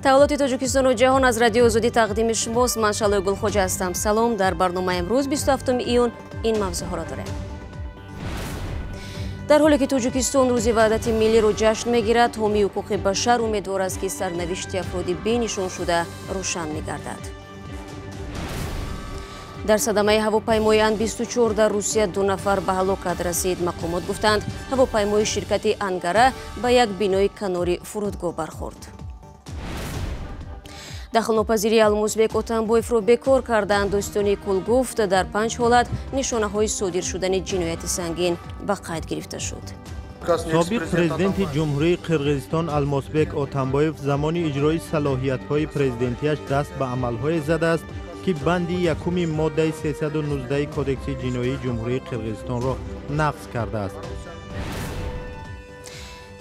Таваллути Тоҷикистону ҷаҳон аз Радиои Озодӣ тақдими шумост. Ман Шалои Гулхоҷа ҳастам. Салом. Дар барномаи имрӯз 27 июн ин мавзӯъҳоро дорем. Дар ҳоле ки Тоҷикистон рӯзи ваҳдати миллиро ҷашн мегирад, ҳомии ҳуқуқи башар умедвор аст, ки сарнавишти афроди бенишон шуда рӯшан мегардад. Дар садамаи ҳавопаймои Ан-24 дар Русия 2 нафар ба ҳалокат расид. Мақомот гуфтанд, ҳавопаймои ширкати Ангара ба як бинои канори фурудгоҳ бархӯрд. Дахлнопазирии Алмосбек Отамбоевро бекор карданд. Дӯстони кул гуфт, дар 5 ҳолат нишонаҳои содир шудани ҷинояти сангин ба қайд гирифта шуд. Собиқ президенти Ҷумҳурии Қирғизистон Алмосбек Отамбоев замони иҷрои салоҳиятҳои президентиаш даст ба амалҳое задааст, ки банди якуми моддаи 319 Кодекси ҷиноии Ҷумҳурии Қирғизистонро нақз кардааст.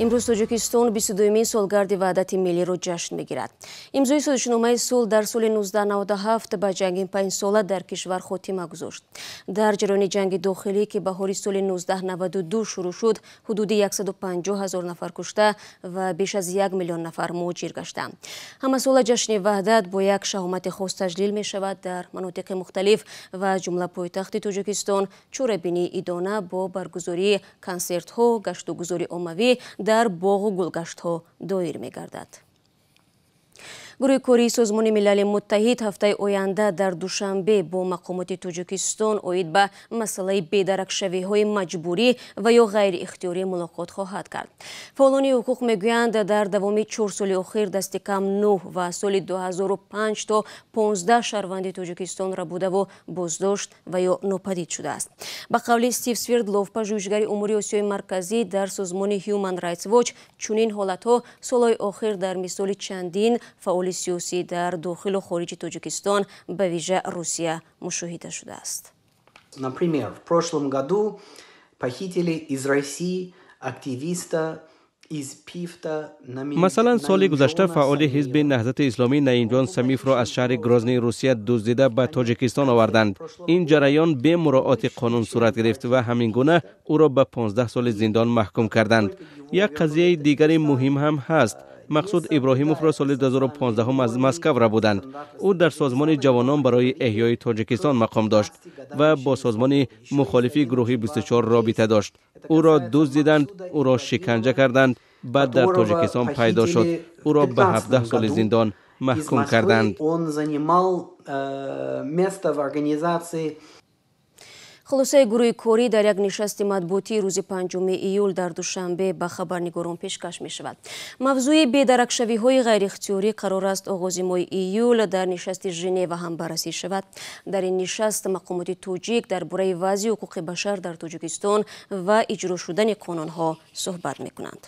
Имрӯз Тоҷикистон 22-мин солгарди ваҳдати миллиро ҷашн мегирад. Имзои созишномаи сулҳ дар соли 1997 ба ҷанги 5-сола дар кишвар хотима гузошт. Дар ҷараёни ҷанги дохилӣ, ки баҳори соли 1992 шурӯъ шуд, ҳудуди 150 ҳазор нафар кушта ва беш аз 1 миллион нафар муҳоҷир гаштанд. Ҳамасола ҷашни ваҳдат бо як шаҳомати хос таҷлил мешавад. Дар манотиқи мухталиф ва аз ҷумла пойтахти Тоҷикистон чорабинии идона бо баргузории консертҳо, гаштугузори оммавӣ дар боғу гулгаштҳо доир мегардад. Гурӯҳи кории Созмони Милали Муттаҳид ҳафтаи оянда дар Душанбе бо мақомоти Тоҷикистон оид ба масъалаи бедаракшавиҳои маҷбурӣ ва ё ғайриихтиёрӣ мулоқот хоҳад кард. Фаъолони ҳуқуқ мегӯянд, дар давоми 4 соли охир дасти кам 9 ва соли 2005 то 15 шаҳрванди Тоҷикистон рабудаву боздошт ва ё нопадид шудааст. Ба қавли Стив Свердлов, пажӯҳишгари умури Осиёи Марказӣ дар созмони Human Rights Watch, чунин ҳолатҳо солҳои охир дар мисоли чандин фаъоли сиёсӣ дар дохилу хориҷи Тоҷикистон, ба вижа Русия, мушоҳида шудааст. Например, в прошлом году похитили из России активиста из ПИФТа. Масалан, соли гузашта фаъоли ҳизби Наҳзати Исломӣ Наимҷон Самифро аз шаҳри Грознии Русия дуздида ба Тоҷикистон оварданд. Ин ҷараён бе муроати қонун сурат гирифт ва ҳамин гуна ӯро ба 15 соли зиндон маҳкум карданд. Як қазияи дигари муҳим ҳам ҳаст. Мақсуд Иброҳимовро соли 2015 аз Москав рабуданд. Ӯ дар созмони ҷавонон барои эҳёи Тоҷикистон мақом дошт ва бо созмони мухолифи гурӯҳи 24 робита дошт. Ӯро дуздиданд, ӯро шиканҷа карданд, баъд дар Тоҷикистон пайдо шуд. Ӯро ба 17 соли зиндон маҳкум карданд. Он занимал место в организации. Хулосаи гурӯҳи корӣ дар як нишасти матбуотӣ рӯзи 5 июл дар Душанбе ба хабарнигорон пешкаш мешавад. Мавзӯи бедаракшавиҳои ғайриихтиёрӣ қарор аст оғози моҳи июл дар нишасти Женева ҳам баррасӣ шавад. Дар ин нишаст мақомоти тоҷик дар бораи вазъи ҳуқуқи башар дар Тоҷикистон ва иҷро шудани қонунҳо суҳбат мекунанд.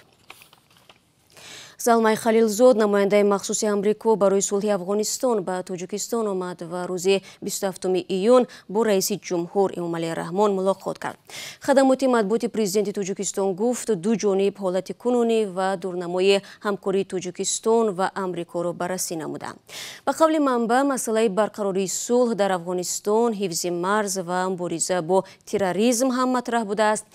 Залмай Халилзод, намояндаи махсуси Амрико барои сулҳи Афғонистон, ба Тоҷикистон омад ва рӯзи 27 июн бо раиси ҷумҳур Эмомалӣ Раҳмон мулоқот кард. Хадамоти матбуоти президенти Тоҷикистон гуфт, ду ҷониб ҳолати кунунӣ ва дурнамои ҳамкории Тоҷикистон ва Амрикоро баррасӣ намуданд. Ба қавли манбаъ, масъалаи барқарории сулҳ дар Афғонистон, ҳифзи марз ва мубориза бо терроризм ҳам матраҳ будааст.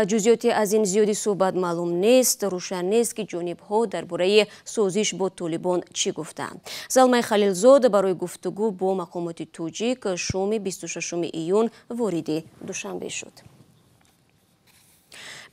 Ҷузъиёти аз ин зиёди суҳбат маълум нест. Рӯшан нест, ки ҷонибҳо дар бораи созиш бо толибон чӣ гуфтанд. Залмай Халилзод барои гуфтугӯ бо мақомоти тоҷик шоми 26 июн вориди Душанбе шуд.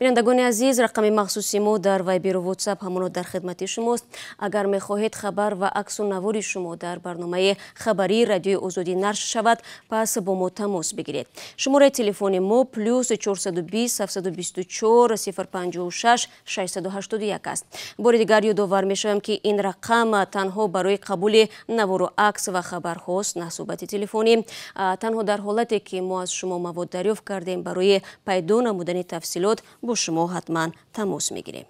Бинандагони азиз, рақами махсуси мо дар Вайберу Ватсап ҳамоно дар хидмати шумост. Агар мехоҳед хабар ва аксу навори шумо дар барномаи хабарии Радиои Озодӣ нашр шавад, пас бо мо тамос бигиред. Шумораи телефони мо плюс 420 724 056 681 аст. Бори дигар ёдовар мешавам, ки ин рақам танҳо барои қабули навору акс ва хабарҳост, на суҳбати телефонӣ. Танҳо дар ҳолате ки мо аз шумо мавод дарёфт кардем, барои пайдо намудани тафсилот бо шумо ҳатман тамос мегирем.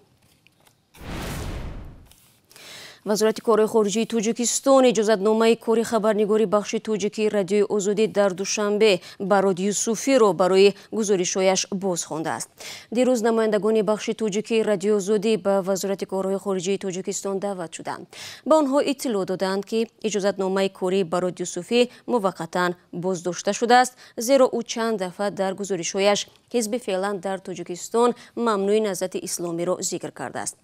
Вазорати корҳои хориҷии Тоҷикистон иҷозатномаи кори хабарнигори бахши тоҷикии Радиои Озодӣ дар Душанбе Барод Юсуфиро барои гузоришҳояш боз хондааст. Дирӯз намояндагони бахши тоҷикии Радиои Озодӣ ба Вазорати корҳои хориҷии Тоҷикистон даъват шуданд. Ба онҳо иттилоъ доданд, ки иҷозатномаи кории Барод Юсуфӣ муваққатан боздошта шудааст, зеро ӯ чанд дафъа дар гузоришҳояш ҳизби феълан дар Тоҷикистон мамнӯи Наҳзати Исломиро зикр кардааст.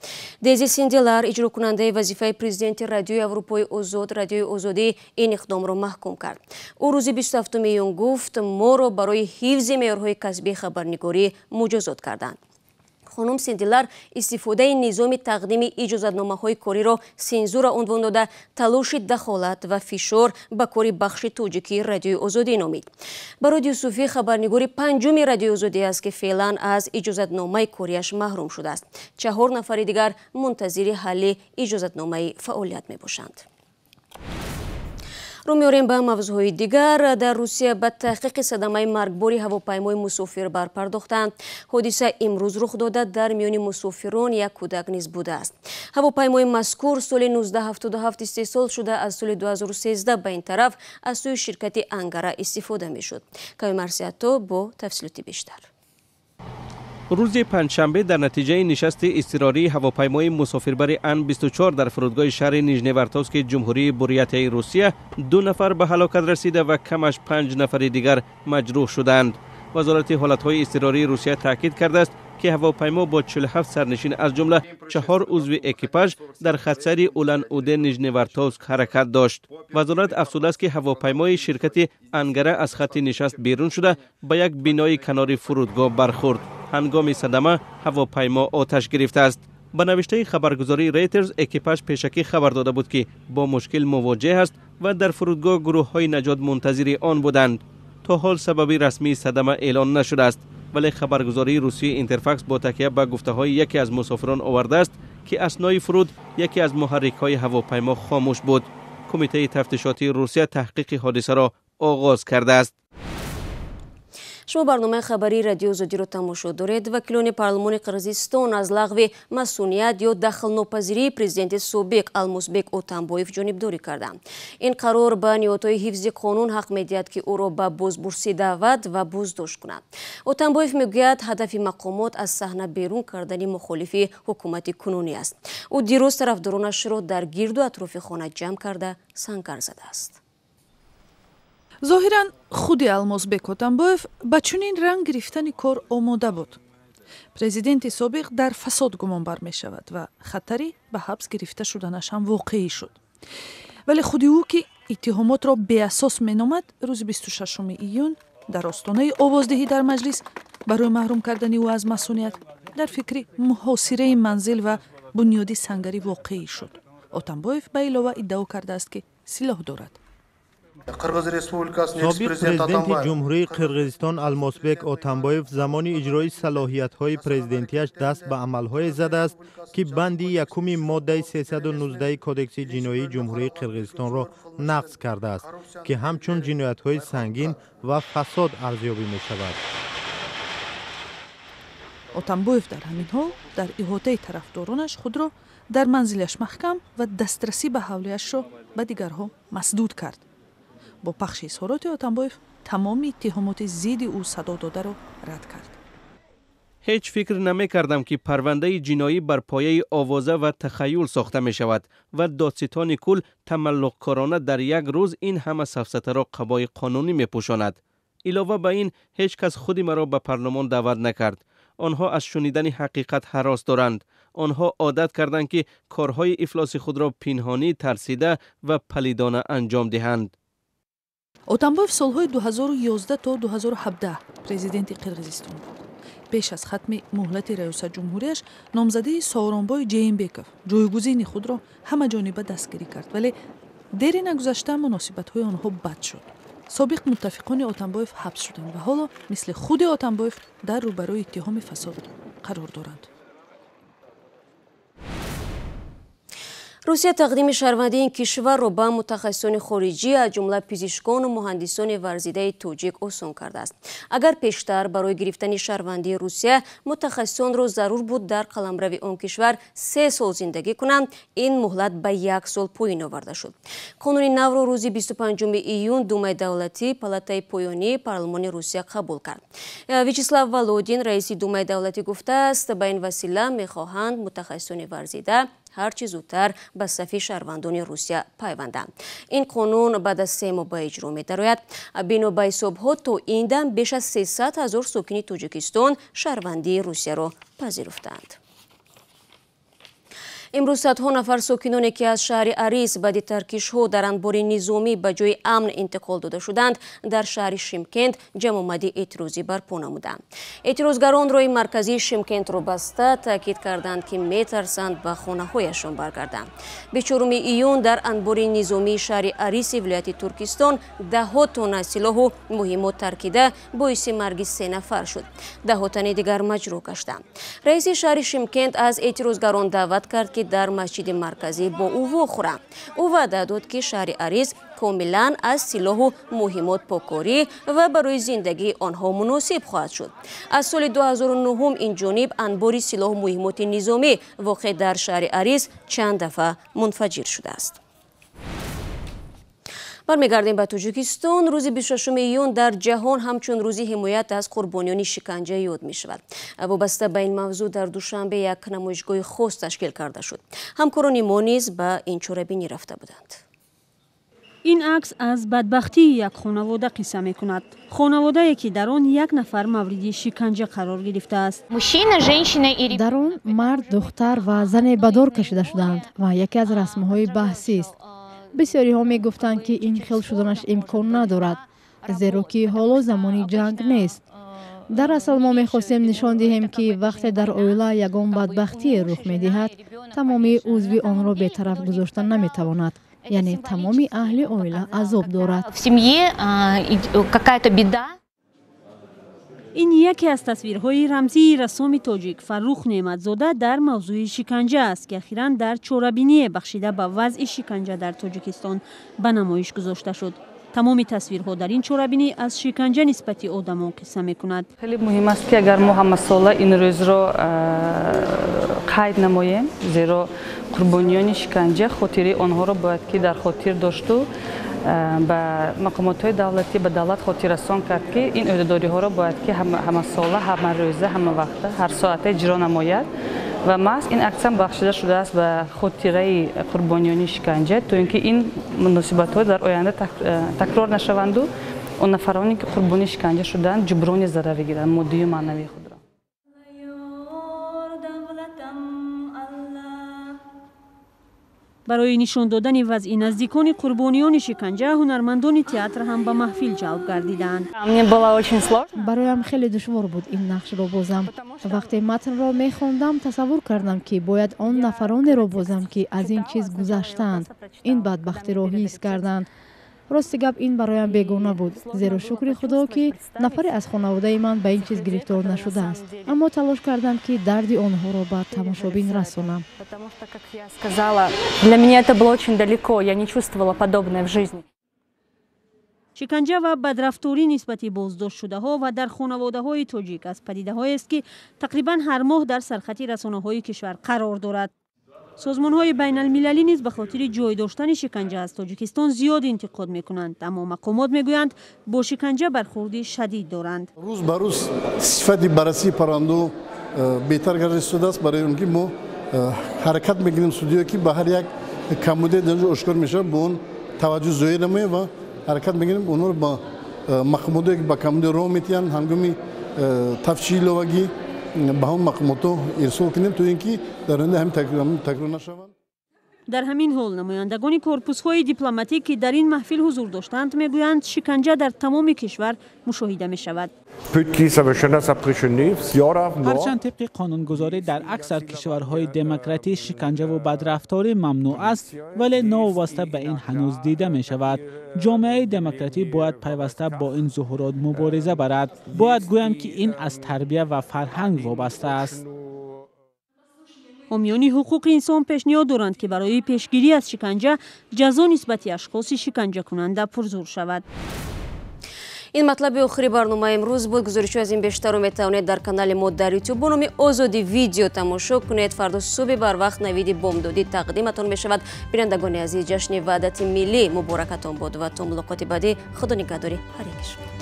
Дези Синделар, иҷрокунандаи вазифаи Кумитаи президенти Радиои Аврупои Озод, Радиои Озодӣ, ин иқдомро маҳкум кард. Ӯ рӯзи 27 июн гуфт, моро барои ҳифзи меъёрҳои касбии хабарнигорӣ муҷозот карданд. Хонум Синдилар истифодаи низоми тақдими иҷозатномаҳои кориро сензура унвон дода, талоши дахолат ва фишор ба кори бахши тоҷикии Радиои Озодӣ номид. Барод Юсуфӣ хабарнигори панҷуми Радиои Озодӣ аст, ки феълан аз иҷозатномаи кориаш маҳрум шудааст. 4 нафари дигар мунтазири ҳалли иҷозатномаи фаъолият мебошанд. Рӯ меорем ба мавзӯъҳои дигар. Дар Русия ба таҳқиқи садамаи маргбори ҳавопаймои мусофирбар пардохтанд. Ҳодиса имрӯз рух дода, дар миёни мусофирон як кӯдак низ будааст. Ҳавопаймои мазкур соли 1977 истеҳсол шуда, аз соли 2013 ба ин тараф аз сӯи ширкати Ангара истифода мешуд. Кави Марсиато бо тафсилоти бештар. Рӯзи панҷшанбе дар натиҷаи нишасти изтирории ҳавопаймои мусофирбари Ан-24 дар фурудгоҳи шаҳри Нижневартовски ҷумҳурии Бурятияи Русия 2 нафар ба ҳалокат расида ва камаш 5 нафари дигар маҷрӯҳ шуданд. Вазорати ҳолатҳои изтирории Русия таъкид кардааст, ки ҳавопаймо бо 47 сарнишин аз ҷумла 4 узви экипаж дар хатсайри Улан-Удэ Нижневартовск ҳаракат дошт. Вазорат афзудааст, ки ҳавопаймои ширкати Ангара аз хатти нишаст берун шуда ба як бинои канори фурудгоҳ бархӯрд. Ҳангоми садама ҳавопаймо оташ гирифтааст. Ба навиштаи хабаргузории Рейтерз, экипаж пешакӣ хабар дода буд, ки бо мушкил мувоҷеҳ аст ва дар фурудгоҳ гурӯҳҳои наҷот мунтазири он буданд. То ҳол сабаби расмии садама эълон нашудааст, вале хабаргузории русии Интерфакс бо такя ба гуфтаҳои яке аз мусофирон овардааст, ки аснои фуруд яке аз муҳаррикҳои ҳавопаймо хомӯш буд. Кумитаи тафтишотии Русия таҳқиқи ҳодисаро оғоз кардааст. Шумо барномаи хабарии Радиои Озодиро тамошо доред. Вакилони парлумони Қирғизистон аз лағви масуният ё дахлнопазирии президенти собиқ Алмосбек Отамбоев ҷонибдорӣ карданд. Ин қарор ба ниҳодҳои ҳифзи қонун ҳақ медиҳад, ки ӯро ба бозпурсӣ даъват ва боздошт кунанд. Отамбоев мегӯяд, ҳадафи мақомот аз саҳна берун кардани мухолифи ҳукумати кунунӣ аст. Ӯ дирӯз тарафдоронашро дар гирду атрофи хона ҷамъ карда сангар задааст. Зоҳиран худи Алмосбек Отамбоев ба чунин ранг гирифтани кор омода буд. Президенти собиқ дар фасод гумонбар мешавад ва хатари ба ҳабс гирифта шуданаш ҳам воқеӣ шуд. Вале худи ӯ, ки иттиҳомотро беасос меномад, рӯзи 26 июн дар остонаи овоздиҳӣ дар маҷлис барои маҳрум кардани ӯ аз масуният дар фикри муҳосираи манзил ва бунёди сангари воқеӣ шуд. Отамбоев ба илова иддао кардааст, ки силоҳ дорад. Собиқ президенти ҷумҳурии Қирғизистон Алмосбек Отамбоев замони иҷрои салоҳиятҳои президентиаш даст ба амалҳое задааст, ки банди якуми моддаи 319 Кодекси ҷиноии ҷумҳурии Қирғизистонро нақз кардааст, ки ҳамчун ҷиноятҳои сангин ва фасод арзёбӣ мешавад. Отамбоев дар ҳамин ҳол дар иҳотаи тарафдоронаш худро дар манзилаш маҳкам ва дастрасӣ ба ҳавлиашро ба дигарҳо масдуд кард. Бо пахши изҳороти Отамбоев тамоми иттиҳомоти зидди ӯ садо додаро рад кард. Ҳеҷ фикр намекардам, ки парвандаи ҷиноӣ бар пояи овоза ва тахаюл сохта мешавад ва додситони кул тамаллуқкорона дар як рӯз ин ҳама сафсатаро қабои қонунӣ мепӯшонад. Илова ба ин, ҳеҷ кас худи маро ба парлумон даъват накард. Онҳо аз шунидани ҳақиқат ҳарос доранд. Онҳо одат карданд, ки корҳои ифлоси худро пинҳонӣ, тарсида ва палидона анҷом диҳанд. Отамбоев солҳои 2011 то 2017 президенти Қирғизистон буд. Пеш аз хатми муҳлати раёсатҷумҳурияш номзадии Сооронбой Ҷеинбеков ҷойгузини худро ҳамаҷониба дастгирӣ кард, вале дери нагузашта муносибатҳои онҳо бад шуд. Собиқ муттафиқони Отамбоев ҳабс шуданд ва ҳоло мисли худи Отамбоев дар рӯбарӯи иттиҳоми фасод қарор доранд. Русия тақдими шаҳрвандии ин кишварро ба мутахассисони хориҷӣ, аз ҷумла пизишкону муҳандисони варзидаи тоҷик осон кардааст. Агар пештар барои гирифтани шаҳрвандии Русия мутахассисонро зарур буд дар қаламрави он кишвар 3 сол зиндагӣ кунанд, ин муҳлат ба 1 сол поён оварда шуд. Қонуни навро рӯзи 25 июн Думаи давлатӣ, палатаи поёнии парлумони Русия қабул кард. Вячеслав Володин, раиси Думаи давлатӣ, гуфтааст, ба ин васила мехоҳанд мутахассисони варзида ҳарчи зудтар ба сафи шаҳрвандони Русия пайванданд. Ин қонун баъд аз 3 моҳ ба иҷро медарояд. Бино ба ҳисобҳо то ин дам беш аз 300 ҳазор сокини Тоҷикистон шаҳрвандии Русияро пазируфтаанд. Имрӯз садҳо нафар сокиноне ки аз шаҳри Арис баъди таркишҳо дар анбори низомӣ ба ҷои амн интиқол дода шуданд, дар шаҳри Шимкент ҷамъомади эътирозӣ барпо намуданд. Эътирозгарон роҳи марказии Шимкентро баста таъкид карданд, ки метарсанд ба хонаҳояшон баргарданд. 24 июн дар анбори низомии шаҳри Ариси вилояти Туркистон даҳҳо тонна силоҳу муҳимот таркида боиси марги 3 нафар шуд. Даҳҳо тани дигар маҷрӯҳ гаштанд. Раиси шаҳри Шимкент аз эътирозгарон даъват кард, ки дар масҷиди марказӣ бо ӯ вохӯранд. Ӯ ваъда дод, ки шаҳри Арис комилан аз силоҳу муҳимот поккорӣ ва барои зиндагии онҳо муносиб хоҳад шуд. Аз соли 2009 ин ҷониб анбори силоҳу муҳимоти низомӣ воқеъ дар шаҳри Арис чанд дафъа мунфаҷир шудааст. Бармегардем ба Тоҷикистон. Рӯзи 26 июн дар ҷаҳон ҳамчун рӯзи ҳимоят аз қурбониёни шиканҷа ёд мешавад. Вобаста ба ин мавзӯъ дар Душанбе як намоишгоҳи хос ташкил карда шуд. Ҳамкорони мо низ ба ин чорабинӣ рафта буданд. Ин акс аз бадбахтии як хонавода қисса мекунад. Хонаводае, ки дар он як нафар мавриди шиканҷа қарор гирифтааст. Дар он мард, духтар ва зане ба дор кашида шуданд ва яке аз расмҳои баҳсист. Бисёриҳо мегуфтанд, ки ин хел шуданаш имкон надорад, зеро ки ҳоло замони ҷанг нест. Дар асл мо мехостем нишон диҳем, ки вақте дар оила ягон бадбахтие рух медиҳад, тамоми узви онро бетараф гузошта наметавонад. Яъне тамоми аҳли оила азоб дорад. Ин яке аз тасвирҳои рамзии рассоми тоҷик Фаррух Неъматзода дар мавзӯи шиканҷа аст, ки ахиран дар чорабиние бахшида ба вазъи шиканҷа дар Тоҷикистон ба намоиш гузошта шуд. Тамоми тасвирҳо дар ин чорабинӣ аз шиканҷа нисбати одамон қисса мекунад. Хеле муҳим аст, ки агар мо ҳамасола ин рӯзро қайд намоем, зеро қурбониёни шиканҷа хотири онҳоро бояд ки дар хотир дошту ба мақомотҳои давлатӣ, ба давлат хотиррасон кард, ки ин ӯҳдадориҳоро бояд ки ҳамасола, ҳамарӯза, ҳамавақта, ҳар соата иҷро намояд. Ва маҳз ин аксия бахшида шудааст ба хотираи қурбониёни шиканҷа, то ин ки ин муносибатҳо дар оянда такрор нашаванду он нафароне, ки қурбони шиканҷа шуданд, ҷуброни зарар гиранд, моддию маънавии худро. Барои нишон додани вазъи наздикони қурбониёни шиканҷа, ҳунармандони театр ҳам ба маҳфил ҷалб гардиданд. Бароям хеле душвор буд ин нақшро бозам. Вақте матнро мехондам, тасаввур кардам, ки бояд он нафаронеро бозам, ки аз ин чиз гузаштаанд, ин бадбахтиро ҳис карданд. Рости гап, ин бароям бегона буд, зеро шукри Худо, ки нафаре аз хонаводаи ман ба ин чиз гирифтор нашудааст. Аммо талош кардам, ки дарди онҳоро ба тамошобин расонам. Шиканҷа ва бадрафторӣ нисбати боздоштшудаҳо ва дар хонаводаҳои тоҷик аз падидаҳоест, ки тақрибан ҳар моҳ дар сархати расонаҳои кишвар қарор дорад. Созмонҳои байналмилалӣ низ ба хотири ҷой доштани шиканҷа аз Тоҷикистон зиёд интиқод мекунанд, аммо мақомот мегӯянд, бо шиканҷа бархӯрди шадид доранд. Рӯз ба рӯз сифати баррасии парвандаҳо беҳтар гардида истодааст, барои он ки мо ҳаракат мекунем судиё, ки ба ҳар як камбудие дар ҷо ошкор мешавад, ба он таваҷҷӯҳ зоҳир намоем ва ҳаракат мекунем онҳоро ба мақомотое, ки ба камбудӣ роҳ метиҳанд, ҳангоми тафтиши иловагӣ ба ҳамон мақомотҳо ирсол кунем, то ин ки дар оянда ҳамин такрор нашаванд. Дар ҳамин ҳол намояндагони корпусҳои дипломатӣ, ки дар ин маҳфил ҳузур доштанд, мегӯянд, шиканҷа дар тамоми кишвар мушоҳида мешавад. Ҳарчанд тибқи қонунгузорӣ дар аксар кишварҳои демократӣ шиканҷаву бадрафторӣ мамнӯъ аст, вале новобаста ба ин ҳанӯз дида мешавад. Ҷомеаи демократӣ бояд пайваста бо ин зуҳурот мубориза барад. Бояд гӯям, ки ин аз тарбия ва фарҳанг вобаста аст. Ҳомиёни ҳуқуқи инсон пешниҳод доранд, ки барои пешгирӣ аз шиканҷа ҷазо нисбати ашхоси шиканҷакунанда пурзур шавад. Ин матлаби охири барномаи имрӯз буд. Гузоришҳо аз ин бештарро метавонед дар канали мо дар ютуб бо номи Озодӣ видео тамошо кунед. Фардо субҳи барвақт навиди бомдодӣ тақдиматон мешавад. Бинандагони азиз, ҷашни ваҳдати миллӣ муборакатон бод ва то мулоқоти баъдӣ Худо нигаҳдори ҳар яки шумо.